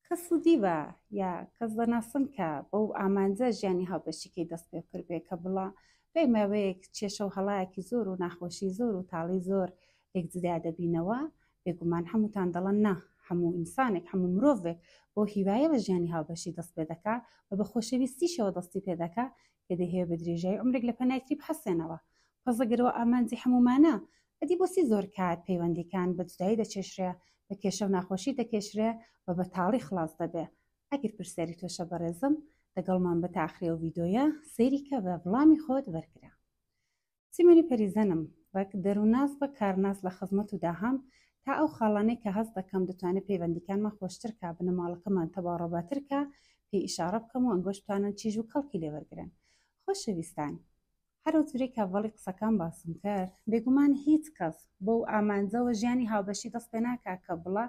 کەس و دیوە یا کەس دەناسن کە بەو ئامانجە ژیانی هاوبەشیکەی دەست پێ کردبێ کە بڵا دوای ماوەیەک کێشە و هەڵایەکی زۆر و ناخۆشی زۆر و تاڵی زۆر لێک جدا دەبینەوە؟ بێگومان هەمووتان دەڵێن نا، هەموو ئینسانێک، هەموو مرۆڤێک بەو هیوایەوە ژیانی هاوبەشی دەست پێ دەکا و بە خۆشەویستیشەوە دەستی پێ دەکا کە دەیهەوێ بە درێژایی عومرێک لە پەنای یەکتری بحەسێنەوە. پەزەگەرەوە ئامانجی هەموومانە. ئەدی بۆچی زۆر کات پەیوەندیکان بە جودایی دەکێشرێ، بە کێشە و ناخۆشی دەکێشرێ و بە تاڵی خڵاس دەبێ؟ ئەگەر پرسیاری تۆشە بەڕێزم دەگەڵمان بە تا ئاخری ئەو ڤیدۆیە سەیری کە بە وڵامی خۆت وەرگرە. سیمۆنی پەریزەنم وەک دەروونناس بە کارناس لە خزمەت و داهام تا ئەو خاڵانەی کە هەست دەکەم دەتوانێ پەیوەندیکانمان خۆشتر کا بنەماڵەکەمان تەباڕەباتر کا پێی ئیشاڕە بکەم و ئەنگۆش بتوانن چیژ و کەڵکی لێ وەرگرن. خۆشەویستان هەر ئەو جورەی کە ئەڤەڵی قسەکان باسم کرد، بێگومان هیچ کەس بەو ئامانجەوە ژیانی هاوبەشی دەست پێ ناکا کە بڵا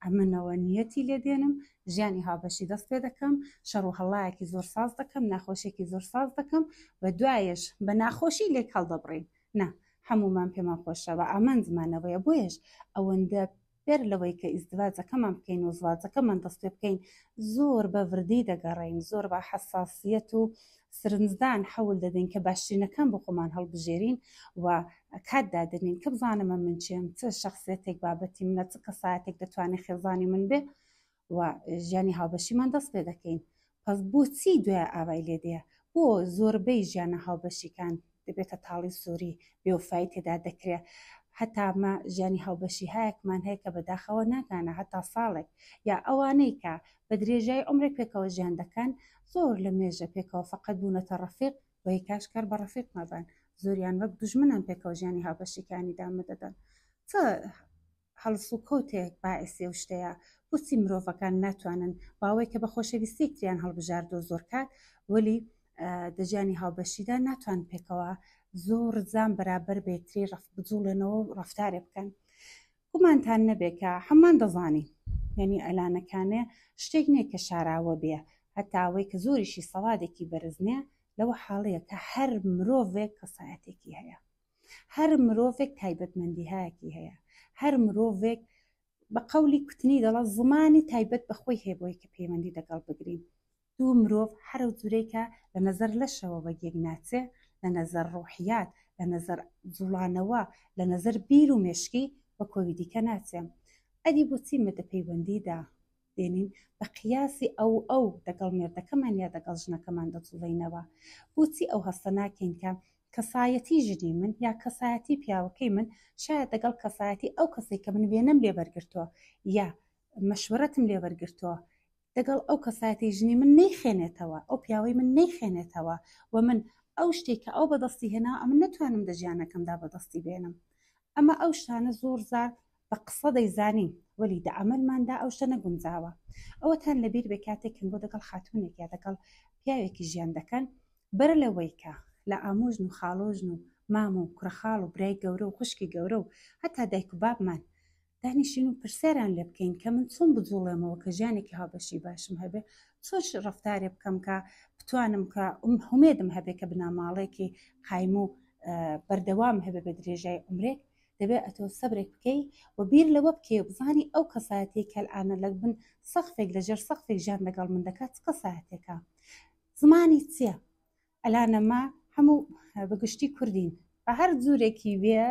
ئەمنەوە نیەتی لێ دێنم، ژیانی هاوبەشی دەست پێ دەکەم، شەڕ و هەڵایەکی زۆر ساز دەکەم، ناخۆشیەکی زۆر ساز دەکەم و دوایەش بە ناخۆشی لێک هەڵدەبڕین. نا، هەموومان پێمان خۆشە و ئامانجمان ئەوەیە، بۆیەش ئەوەندە بەر لەوەی کە ئیزدواجەکەمان بکەین و زواجەکەمان دەست پێ بکەین زۆر بە وردی دەگەڕێین، زۆر بە حەساسیەت و سرنجدان حەول دەدەین کە باشترینەکان بۆ خۆمان هەڵبژێرین و کات دادەنین کە بزانم من چێم، چ شەخسیەتێک بابەتی منە، چ کەسایەتێک دەتوانێت خێزانی من بێ و ژیانی هاوبەشیمان دەست پێ دەکەین. پس بۆچی دوای ئاوای لێ دێ؟ بۆ زۆربەی ژیانە هاوبەشیکان دەبێتە تاڵی سووری بێوفایی تێدا دەکرێ؟ هەتا مە ژیانی هاوبەشی هایەکمان هەیە کە بەداخەوە ناگانە هەتا ساڵێک یا ئەوانەی کە بە درێژای عومرێک پێکەوە ژیان دەکەن زۆر لە مێژە پێکەوە فەقەت بوونەتە ڕەفیق و هیکاش کار بە ڕەفیق مەبەن زۆریان وەک دوژمنان پێکەوە ژیانی هاوبەشیکانی دامە دەدەن. چ هەڵسوکەوتێک باعیسی ئەو شتەیە؟ بۆچی مرۆڤەکان ناتوانن باوەی کە بە خۆشەویستی یەکتریان هەڵبژاردووە زۆرکات وەلی دە ژیانی هاوبەشیدا ناتوان پێکەوە زۆر زان بەرابەر بە یەکتری ڕەف بجوڵێنەوە و ڕەفتارێ بکەن؟ گومانتان نەبێ کە هەمووان دەزانین یعنی ئەلانەکانێ شتێک نییە کە شاراوە بێ هەتا ئەوەی کە زۆریشی سەوادێکی بەرز نییە لەوە حاڵیە کە هەر مرۆڤێک کەسایەتێکی هەیە هەر مرۆڤێک تایبەتمەندیهایەکی هەیە، هەر مرۆڤێک بە قەولی کوتنی دەڵە زمانی تایبەت بە خۆی هەیە بۆی کە پەیوەندی دەگەڵ بگرین. دوو مرۆڤ هەر ئەو جورەی کە لە نەزەر لەشەوە وەک یەک ناچێ، لە نەزەر ڕوحیات، لە نەزەر جوڵانەوە، لە نەزەر بیر و مێشکی وەک ئەوی دیکە ناچێ. ئەدی بۆچی مە دە پەیوەندیدا دێنین بە قیاسی ئەو ئەو دەگەڵ مێردەکەمان یا دەگەڵ ژنەکەمان دەجوڵێینەوە؟ بۆچی ئەو هەستە ناکەین کە کەسایەتی ژنی من یا کەسایەتی پیاوەکەی من شاید دەگەڵ کەسایەتی ئەو کەسەی کە من وێنەم لێ وەرگرتووە یا مەشوەرەتم لێ وەرگرتووە دەگەڵ ئەو کەسایەتی ژنی من نەیخێنێتەوە، ئەو پیاوەی من نەیخێنێتەوە و من ئەو شتێک کە ئەو بەدەستی هێنا ئەمن نەتوانم دە ژیانەکەمدا بەدەستی بێنم. ئەمە ئەو شتانە زۆر زار بە قسە دەیزانین وەلی دە عەمەلماندا ئەو شتە نەگونجاوە. ئەوەتان لەبیر بێ کاتێک کەنگۆ دەگەڵ خاتوونێک یا دەگەڵ پیاوێکی ژیان دەکەن بەر لەوەی کە لە ئامۆژن و خاڵۆژن و مام و کوڕەخاڵ و برای گەورە و خوشکی گەورە و هەتا دایک و بابمان دانیشین و پرسیاریان لێ بکەین کە من چۆن بجوڵێمەوە کە ژیانێکی هاوبەشی باشم هەبێ، چۆن ڕەفتارێ بکەم کە بتوانم کە هومێدم هەبێ کە بنەماڵەیەکی قایم و بەردەوام هەبێ بە درێژای عومرێک. دەبێ ئەتۆ سەبرێک بکەی و بیر لەوە بکەی و بزانی ئەو کەسایەتیەی کە ئەلئانە لە بن سەقفێک لە ژێر سەقفێک ژیان لەگەڵ من دەکات چ کەسایەتێکە، زمانی چییە؟ ئەلانە مە هەموو بە گشتی کوردین بە هەر جورێکی وێ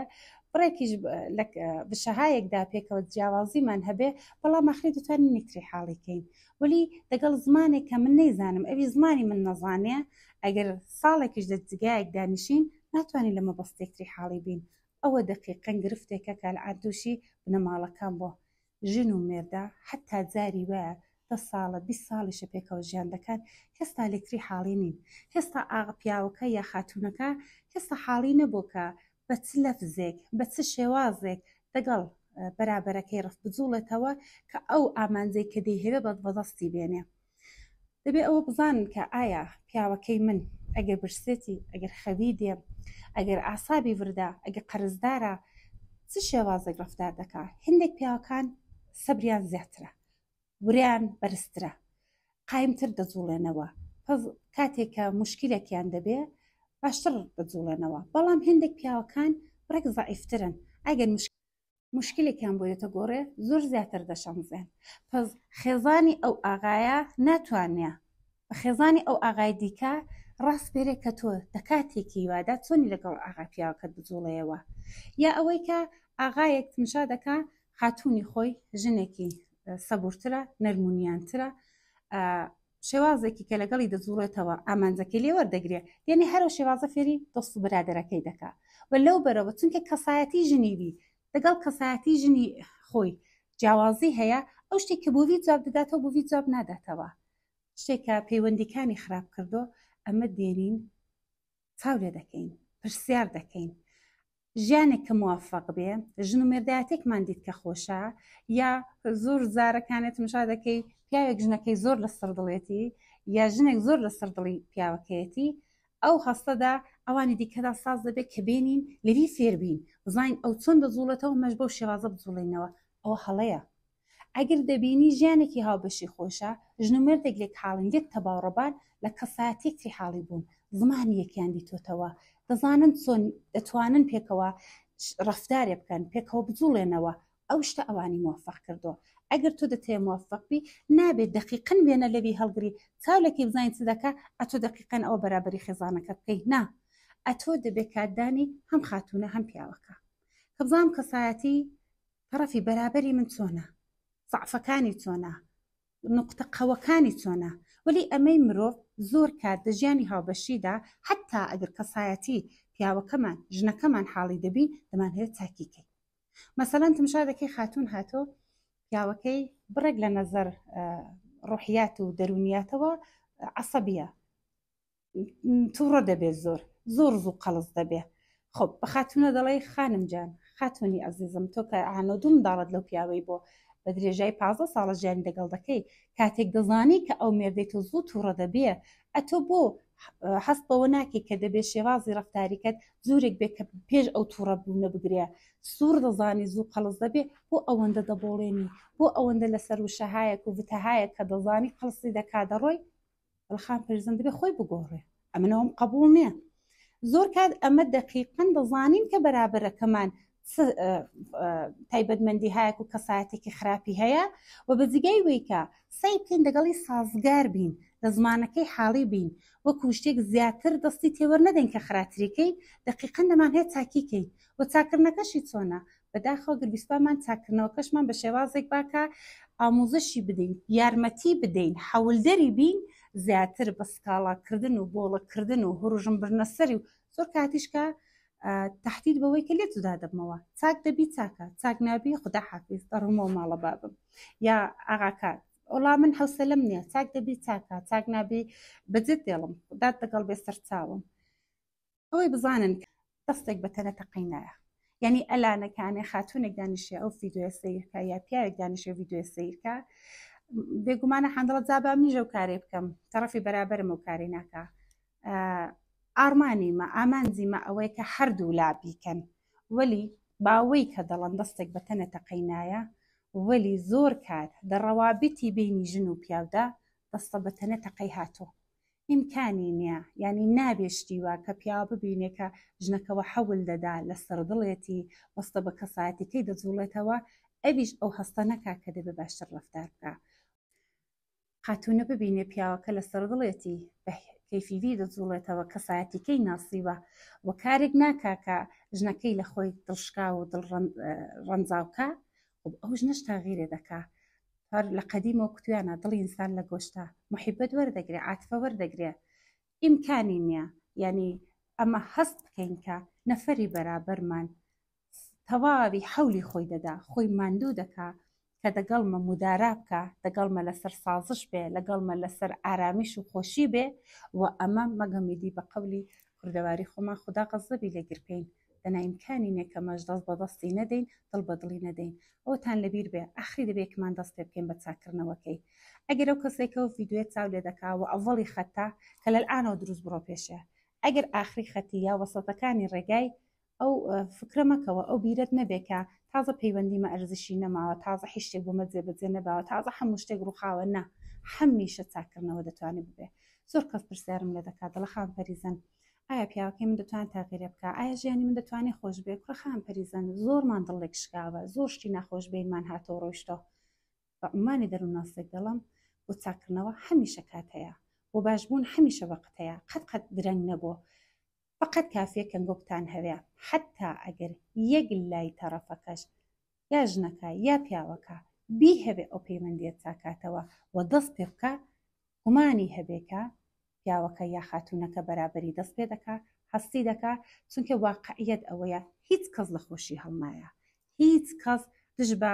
بڕێکیش لە بشەهایەکدا پێکەوە جیاوازیمان هەبێ بەڵام ئاخری دەتوانین یەکتری حاڵی کەین وەلی دەگەڵ زمانێک کە من نەیزانم ئەوی زمانی من نەزانێ ئەگەر ساڵێکیش لە جگایەک دانیشین ناتوانین لە مەبەست یەکتری حاڵی بین ئەوە دەقیقەن گرفتێکە کە الان تووشی بنەماڵەکان بووە ژن و مێردە حەتا جاری وایە دە ساڵە 20 ساڵیشە پێکەوە ژیان دەکەن هێستا لێکتری حاڵی نین هێستا ئاغە پیاوەکە یا خاتوونەکە هێستا حاڵی نەبووە کە بە چ لەفزێک بە چ شێوازێک دەگەڵ بەرابەرەکەی ڕەف بجوڵێتەوە کە ئەو ئامانجەی کە دەیهەوێ بە بەدەستی بێنێ. دەبێ ئەوە بزانن کە ئایا پیاوەکەی من ئەگەر برسێتی، ئەگەر خەوی دێ، ئەگەر ئاسابی وردە، ئەگەر قەرزدارە، چ شێوازێک ڕەفتار دەکا. هندێک پیاوەکان سەبریان زیاترە، وریان بەرزترە، قایمتر دەجوڵێنەوە، پس کاتێک کە موشکیلێکیان دەبێ باشتر دەجوڵێنەوە. بەڵام هندێک پیاوەکان بڕێک زەعیفترن، ئەگەر مشکل. موشکلێکیان بۆ دێتە گۆڕێ زۆر زیاتر دەشەمزێن پس خێزانی ئەو ئاغایە ناتوانێ بە خێزانی ئەو ئاغای دیکە ڕاسپێرێ کە تۆ دە کاتێکی وادا چۆنی لەگەڵ ئاغا پیاوەکەت بجوڵێیەوە یا ئەوەی کە ئاغایەک تمشا دەکا خاتوونی خۆی ژنێکی سەبورترە نەرمونیانترە شێوازێکی کە لەگەڵی دەجوڵێتەوە ئامانجەکەی لێ وەردەگرێ یعنی هەرو شێوازە فێری دۆست و برادەرەکەی دەکا و لەو بەرەوە چونکە کەسایەتی ژنی بی لەگەڵ کەسایەتی ژنی خۆی جیاوازی هەیە ئەو شتێک کە بۆ وی جواب دەداتەوە بۆ وی جواب ناداتەوە شتێکە پەیوەندیکانی خراپ کردو ئەمە دێنین چاو لێ دەکەین پرسیار دەکەین ژیانێک کە موافق بێ ژن و مێردایەتێکمان دیت کە خۆشە یا زۆر زارەکانێت تمشا دەکەی پیاوێک ژنەکەی زۆر لەسەر دڵێتی یا ژنێک زۆر لەسەر دڵی پیاوەکەیەتی ئەو هەستەدا ئەوانی دیکەدا ساز دەبێت کە بێنین لەوی فێربین بزانین ئەو چۆن دەجوڵێتەوە مەش بەو شێوازە بجوڵێنەوە ئەوە هەڵەیە ئەگەر دەبینی ژیانێکی هاوبەشی خۆشە، ژن و مێردێک لێک حاڵین، لێک تەبا و ڕەبان، لە کەسایەتیەکتری حاڵی بوون، زمانی یەکیان دیتۆتەوە، دەزانن چۆن دەتوانن پێکەوە ڕەفتارێ بکەن، پێکەوە بجوڵێنەوە، ئەو شتە ئەوانی موەفەق کردووە. ئەگەر تۆ دەتەوێ موەفەق بی، نابێ دەقیقەن وێنە لەوی هەڵگری، چاو لەکەی بزانی چ دەکا، ئەتۆ دەقیقەن ئەوە بەرابەری خێزانەکەت بکەی، نا، ئەتۆ دەبێ کاتدانی هەم خاتوونە هەم پیاوەکە. کە بزانم کەسایەتی تەڕەفی بەرابەری من چۆنە زەعفەکانی چۆنە نوقتە قەوەکانی چۆنە وەلی ئەمەی مرۆڤ زۆر کات دە ژیانی هاوبەشیدا حتا ئەگەر کەسایەتی پیاوەکەمان ژنەکەمان حاڵی دەبین دەمانهەوێت چاکی کەین مەسەلەن تمشا دەکەی خاتوون هاتۆ پیاوەکەی بڕێک لە نەزەر ڕۆحیات و دەرونیاتەوە عەسەبیە تووڕە دەبێت زۆر زۆر زوو قەڵس دەبێ خۆ بە خاتونە دەڵێ خانم جان خاتونی ئەزیزم تۆ کە ئانۆ دوو منداڵت لەو پیاوەی بۆ بە درێژای پازە ساڵە ژیانی دەگەڵ دەکەی کاتێک دەزانی کە ئەو مێردەی تۆ زوو تووڕە دەبێ ئەتۆ بۆ هەست بەوە ناکەی کە دەبێ شێوازی ڕفتاریکەت زۆرێک بێ کە پێش ئەو تووڕە بوونە بگرێ سوور دەزانی زوو قەڵس دەبێ بۆ ئەوەندە دەبۆڵێنی بۆ ئەوەندە لەسەر وشەهایەک و وتەهایەک کە دەزانی قەڵسی دەکا دەڕۆی بەڵخان پرزن دەبێ خۆی بگۆڕێ ئەمنەوەم قبول نییە زۆر کات ئەمە دەقیقەن دەزانین کە بەرابەرەکەمان تایبەتمەندی هایەک و کەسایەتێکی خراپی هەیە و بە جگای ویکە سەی بکەین دەگەڵی سازگار بین لە زمانەکەی حاڵی بین وەکو شتێک زیاتر دەستی تێوەر نەدەین کە خراتریکەی دەقیقەن دەمان هەیە چاکیکەین و چاکردنەکەشی چۆنە بەداخەوە گەر ویستبامان چاککردنەوەکەشمان بە شێوازێک با کە ئاموزشی بدەین، یارمەتی بدەین، حەولدەری بین، زیاتر بە سکاڵاکردن و بۆڵەکردن و هوروژم بردنەسەری و زۆر کاتیش کە تەهدید بەوەی کە لێت جودا دەبمەوە، چاک دەبی چاکە، چاک نابی خودا حافیز دەڕۆمەوە ماڵە بابم یا ئاغاکە وەڵا من حەوسەلەم نییە، چاک دەبی چاکە، چاک نابی بەجێت دێڵم، خودات لەگەڵ بێ سەرچاوم. ئەوەی بزانن دەستێک بە تەنە تەقەی نایە یعنی ئەلانەکانێ خاتونێک دانیشێ ئەو ڤیدیۆیە سەیرکە یا پیاوێک دانیشێ ڤیدیۆیە سەیرکە بێگومانە حەندڵە جا با منیش ئەو کارێ بکەم تەڕەفی بەرابەرم ئەو کاری ناکا ئارمانی مە ئامانجی مە ئەوەیە کە هەردوو لا بیکەن وەلی باوەی کە دەڵەن دەستێک بە تەنە تەقەی نایە وەلی زۆر کات دە ڕەوابیتی بینی ژن و پیاودا دەستە بە تەنە تەقەی هاتۆ ئیمکانی نیە یانی نابێ شتی وا کە پیاوە ببینێ کە ژنەکەوە حەول دەدا لە سەر دڵێتی وەستە بە کەسایەتیکەی دەجوڵێتەوە ئەویش ئەو هەستە نەکا کە دەبێ باشتر ڕەفتار بکا خاتوونە ببینێ پیاوەکە لە سەر دڵێتی بە کەیفیوی دەجوڵێتەوە کەسایەتیکەی ناسیوە و کارێک ناکا کە ژنەکەی لە خۆی دڵشکاو و دڵ ڕەنجاوکا ئەو ژنەش تاغیرێ دەکا هەر لە قەدیمەوە کوتویانە دڵی ئینسان لە گۆشتە محیبەت وەردەگرێ عاتفە وەردەگرێ ئیمکانی نییە یعنی ئەمە هەست بکەین کە نەفەری بەرابەرمان تەواوی حەولی خۆی دەدا خۆی ماندوو دەکا کە دەگەڵمە مودارا بکە دەگەڵمە لەسەر سازش بێ لەگەڵمە لەسەر ئارامیش و خۆشی بێ و ئەمە مەگەمیدی بە قەولی کوردەواری خۆمان خودا غەزەبی لێ گرپین دەنا ئیمکانی نیە کە مەش دەست بە دەستی نەدەین دڵ بە دڵی نەدەین ئەوەتان لەبیر بێ ئاخری دەبێ یەکمان دەست پێ بکەین بە چاککردنەوەکەی ئەگەر ئەو کەسێکەوە ڤیدیۆیە چاو لێ دەکا و ئەوەڵی خەتە کە لە الانەوە دروست بڕۆ پێشێ ئەگەر ئاخری خەتی یا وەسەتەکانی ڕێگای ئەو فکرە مەکەوە ئەو بیرەت نەبێ کە تازە پەیوەندیمە ئەرزشی نەماوە تازە هیچ شتێک بۆمە جێبەجێ نەباوە تازە هەموو شتێک ڕووخاوە نا هەمیشە چاککردنەوە دەتوانێت ببێ زۆر کەس پرسیارم لێ دەکات دەڵێ خان پەریزەن. ئایا پیاوەکەی من دەتوانێت تاغیرێ بکا؟ ئایا ژیانی من دەتوانێت خۆش بێ؟ کوڕە خان پەریزان زۆرمان دڵ لێک شکاوە، زۆر شتی ناخۆش بینمان هاتەوە ڕۆیشتەوە. بە عومانی دەروونناسێک دەڵێم بۆ چاککردنەوە هەمیشە کات هەیە، بۆ باشبوون هەمیشە وەقت هەیە، قەت قەت درەنگ نەبووە. فەقەت کافیە کەنگۆ بتان هەوێ حەتا ئەگەر یەک لای تەڕەفەکەش یا ژنەکە یا پیاوەکە بیهەوێ ئەو پەیوەندیە چاکاتەوە و دەست پێ بکا گومانی هەبێ کە پیاوەکە یا خاتوونەکە بەرابەری دەست پێ دەکا هەستی دەکا چونکە واقعیەت ئەوەیە هیچ کەس لە خۆشی هەڵنایە هیچ کەس دژ بە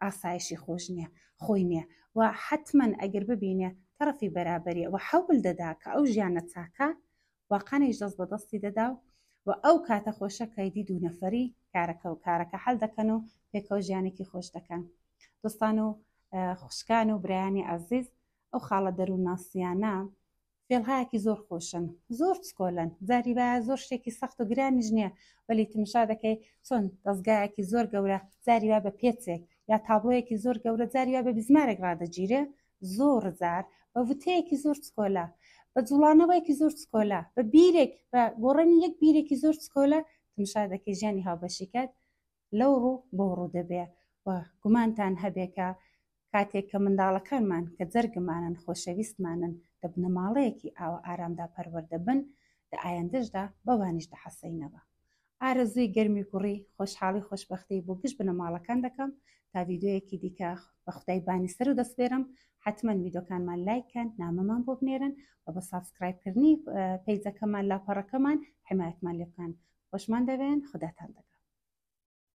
ئاسایشی خۆش نییە خۆی نییە و حتمما ئەگەر ببینێ تەڕەفی بەرابەری و حەول دەدا کە ئەو ژیانە چاکە واقانیش دەست بە دەستی دەدا و ئەو کاتە خۆشە کە ئیدی دوو نەفەری کارەکە و کارەکە حەل دەکەن و پێکەوە ژیانێکی خۆش دەکەن. دۆستان و خوشکان و برایانی ئازیز ئەو خاڵە دەروونناسیانە فێڵهایەکی زۆر خۆشن زۆر چکۆلەن جاری وایە زۆر شتێکی سەخت و گرانیش نییە وەلی تمشا دەکەی چۆن دەستگایەکی زۆر گەورە جاری وا بە پێچێک یا تابلۆیەکی زۆر گەورە جاری وا بە بزمارێک ڕادەگیرێ زۆر جار بە وتەیەکی زۆر چکۆلە، بە جوڵانەوەیەکی زۆر چکۆلە، بە بیرێک، بە گۆڕانی یەک بیرێکی زۆر چکۆلە تمشا دەکەی ژیانی هاوبەشیکەت لەو ڕوو بەو ڕوو دەبێ و گومانتان هەبێ کە کاتێک کە منداڵەکانمان کە جەرگمانن خۆشەویستمانن دە بنەماڵەیەکی ئاوا ئارامدا پەروەردە بن دە ئایەندەشدا بەوانیش دەحەسەینەوە. ئارەزووی گەرمی گوڕی خۆشحاڵی خۆشبەختی بۆ گشت بنەماڵەکان دەکەم تا ڤیدیۆیەکی دیکە بە خودای بانی سەرو دەسپێرم حەتمەن ڤیدیۆکانمان لایک کەن نامەمان بۆ بنێرن و بە subscribe کردنی page ەکەمان لاپەڕەکەمان حمایەتمان لێ بکەن خۆشمان دەوێن خوداتان دەگەڵ.